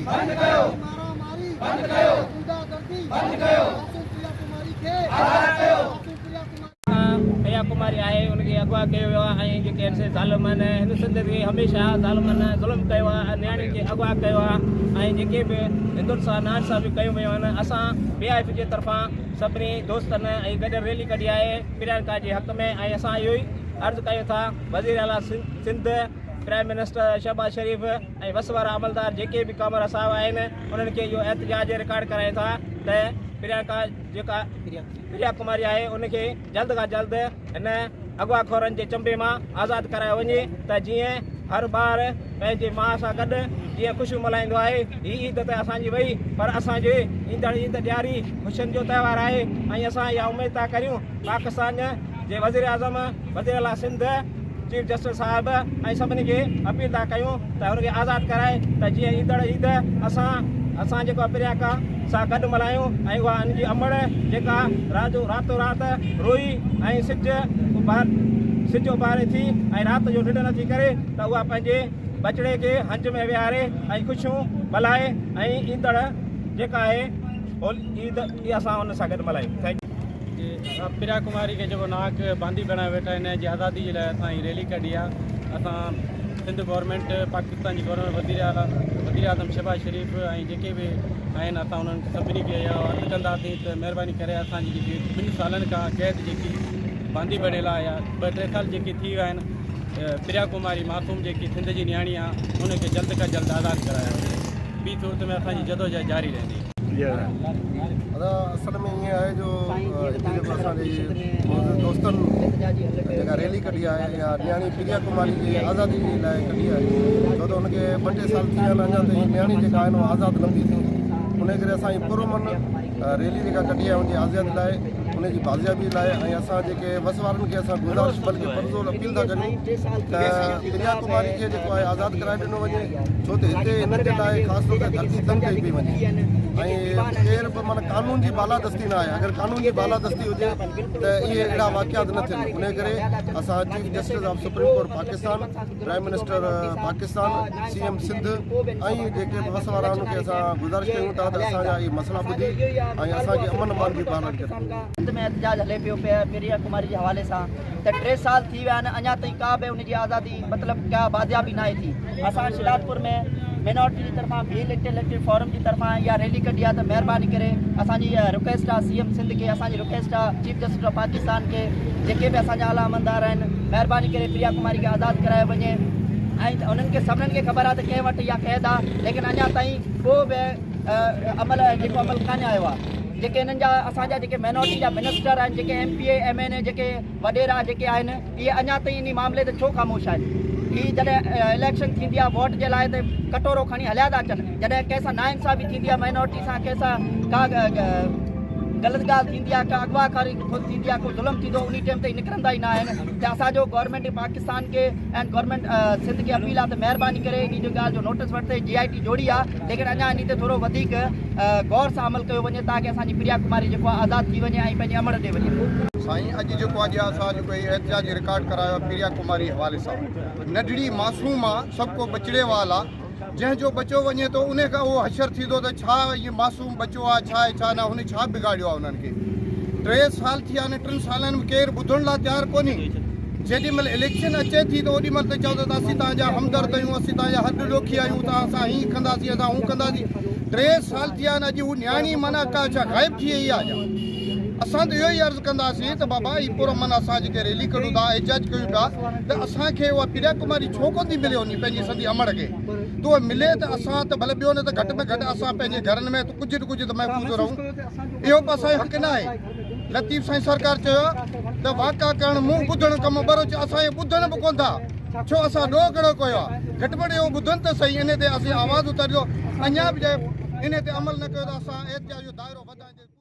بند ڪيو مارا ماري بند ڪيو غنڊا گردي بند ڪيو معصوم پريا ڪماري کي آزاد ڪيو معصوم پريا ڪماري. پريا ڪماري آهي ان کي اغوا ڪيو ويو آهي ۽ جيڪي آهن سي ظالم آهن هن سنڌ کي هميشه ظالمن ظلم ڪيو آهي ۽ نياڻين کي اغوا ڪيو آهي ۽ جيڪي به هندن سان ناانصافيون ڪيون ويون آهن اسان پي I F جي طرفان سڀني دوستن ۽ گڏيل ريلي ڪڍي آهي پريانڪا جي حق ۾ ۽ اسان اهو ئي عرض ڪيون ٿا وزير اعليٰ سنڌ پرائم منسٽر شهباز شريف ۽ وس وارا عملدار جيڪي به ڪامورا صاحب آهن انهن کي اهو احتجاج رڪارڊ ڪرايون ٿا ته پريانڪا جيڪا پريا ڪماري آهي ان کي جلد کان جلد هن اغوا خورن جي چنبي مان آزاد ڪرايو وڃي ته جيئن هر ٻار پنهنجي ماء سان گڏ جيئن خوشيون ملهائيندو آهي هي عيد ته اسان جي وئي پر اسان جي ايندڙ عيد ڏياري خوشين جو تهوار آهي ۽ اسان اها اميد ٿا ڪريون پاڪستان جي وزيراعظم، وزيراعليٰ سنڌ، چيف جسٽس صاحب ۽ سڀني کي اپيل ٿا ڪيون ته هن کي آزاد ڪرائي ته جيئن ايندڙ عيد اسان اسان جيڪو پريانڪا سان گڏ ملهايون ۽ اها هن جي امڙ جيڪا رات جو راتو رات روئي ۽ سج اڀار سج اڀاري ٿي ۽ رات جو ننڊ نٿي ڪري ته اها پنهنجي ٻچڙي کي هنج ۾ ويهاري ۽ خوشيون ملهائي ۽ ايندڙ جيڪا آهي عيد اسان ان سان گڏ ملهايون thank you. جي پريا ڪماري کي جيڪو ناحق باندي بڻايو ويٺا آهن جي آزادي جي لاء اسان هي ريلي ڪڍي آ اسان سنڌ گورنمينٽ پاڪستان جي گورنمينٽ وزير اعليٰ وزير اعظم شهباز شريف ۽ جيڪي به آهن اسان انهن سڀني کي اهو عرض ڪنداسين ته مهرباني ڪري اسان جي جيڪي ٻن سالن کان قيد جيڪي باندي بڻيل آ يا ٻه ٽي سال جيڪي ٿي ويا آهن پريا ڪماري معصوم جيڪي سنڌ جي نياڻي آ ان کي جلد کان جلد آزاد ڪرايو وڃي ٻي صورت ۾ اسان جي جدوجهد جاري رهندي. ادا اصل ۾ ائين آهي جو هتي جيڪو اسان جي معزز دوستن جيڪا ريلي ڪڍي آهي اها نياڻي پريا ڪماري جي آزادي جي لاء ڪڍي آهي ڇو ته ان کي ٻه ٽي سال ٿي ويا آهن اڃا تائين نياڻي جيڪا آهن اها آزاد نه ٿي ٿئي ان ڪري اسان هي پرامن ريلي جيڪا ڪڍي آهي ان جي آزادي لاء ان جي بازيابي لاء ۽ اسان جيڪي وس وارن کي اسان گذارش بلڪه پرزور اپيل ٿا ڪريون ته پريا ڪماري کي جيڪو آهي آزاد ڪرائي ڏنو وڃي ڇو ته هتي هنن جي لاء خاص طور تي ڌرتي تنگ ڪئي پئي وڃي ۽ ڪير به معنيٰ قانون جي بالادستي نه آهي اگر قانون جي بالادستي هجي ته اهي اهڙا واقعات نه ٿين انهي ڪري اسان chief justice of supreme court Pakistan prime minister Pakistan C M Sindh ۽ جيڪي به وس وارا آهن ان کي اسان گذارش ڪيون ٿا ته اسان جا اهي مسئلا ٻڌي ۽ اسان کي امن امان جي بحالي ڪري. سنڌ ۾ احتجاج هلي پيو پريا ڪماري جي حوالي سان ته ٽي سال ٿي ويا آهن اڃا تائين ڪا به ان جي آزادي مطلب ڪا بازيابي ناهي ٿي اسان شھدادپور ۾ مينارٽي جي طرفان ڀيل انٽيليڪچوئل فورم جي طرفان اها ريلي ڪڍي آهي ته مهرباني ڪري اسان جي رڪويسٽ آهي سي ايم سنڌ کي اسان جي رڪويسٽ آهي چيف جسٽس آف پاڪستان کي جيڪي به اسان جا اعليٰ عملدار آهن مهرباني ڪري پريا ڪماري کي آزاد ڪرايو وڃي ۽ انهن کي سڀنن کي خبر آهي ته ڪنهن وٽ اها قيد آهي ليڪن اڃا تائين ڪو به عمل جيڪو عمل ڪانه آيو آهي جيڪي انهن جا اسان جا جيڪي مينارٽي جا منسٽر آهن جيڪي M P A M N A جيڪي وڏيرا جيڪي آهن اهي اڃا تائين انهي معاملي تي ڇو خاموش آهن؟ هي جڏهن اليڪشن ٿيندي آهي ووٽ جي لاء ته ڪٽورو کڻي هليا ٿا اچن جڏهن ڪنهن سان ناانصافي ٿيندي آهي مائنارٽي سان ڪنهن سان ڪا غلط ڳالهه ٿيندي آهي ڪا اغوا ڪاري ٿيندي آهي ڪو ظلم ٿيندو انهي ٽيم تي نڪرندا ئي نه آهن ته اسان جو گورنمينٽ پاڪستان کي ۽ گورنمينٽ سنڌ کي اپيل آهي ته مهرباني ڪري انهي جو ڳالهه جو نوٽس ورتي جي آء ٽي جوڙي آهي ليڪن اڃا انهي تي ٿورو وڌيڪ غور سان عمل ڪيو وڃي تاڪه اسان جي پريا ڪماري جيڪو آهي آزاد ٿي وڃي ۽ پنهنجي امڙ ڏي وڃي. سائين اڄ جيڪو اڄ اسان جيڪو هي احتجاجي رڪارڊ ڪرايو آهي پريا ڪماري حوالي سان ننڍڙي معصوم آ سڀ ڪو ٻچڙي وال آ جنهن جو ٻچو وڃي ٿو انهي کان اهو حشر ٿيندو ته ڇا هي معصوم ٻچو آ ڇا آهي ڇا نه هن ڇا بگاڙيو آ انهن کي ٽي سال ٿي ويا آهن ٽن سالن ۾ ڪير ٻڌڻ لاء تيار ڪونهي جيڏي مهل اليڪشن اچي ٿي ته اوڏي مهل ته چوندا ته اسين توهان جا همدرد آهيون اسين توهان جا هڏ ڏوکي آهيون توهان سان هيئن ڪنداسين اسان هون ڪنداسين ٽي سال ٿي ويا آهن اڄ هو نياڻي معنيٰ ڪا ڇا غائب ٿي وئي آهي ڇا اسان ته اهو ئي عرض ڪنداسين ته بابا هي پر امن اسان جيڪي ريلي ڪڍون ٿا احتجاج ڪيون پيا ته اسان کي اها پريا ڪماري ڇو ڪونه ٿي ملي وڃي پنهنجي سندي امڙ کي ته اها ملي ته اسان ته ڀلي ٻيو نه ته گهٽ ۾ گهٽ اسان پنهنجي گهرن ۾ ته ڪجهه نه ڪجهه ته محفوظ رهون اهو به اسان جو حق نه آهي لطيف سائين سرڪار چيو آهي ته واڪا ڪرڻ منهن ٻڌڻ ڪم ٻروچ اسان کي ٻڌن به ڪونه ٿا ڇو اسان ڏوهه ڪهڙو ڪيو آهي گهٽ ۾ گهٽ اهو ٻڌن ته سهي انهي تي اسين آواز اٿاريو اڃا به جي انهي تي عمل نه ڪيو ته اسان احتجاج جو دائرو وڌائيندي.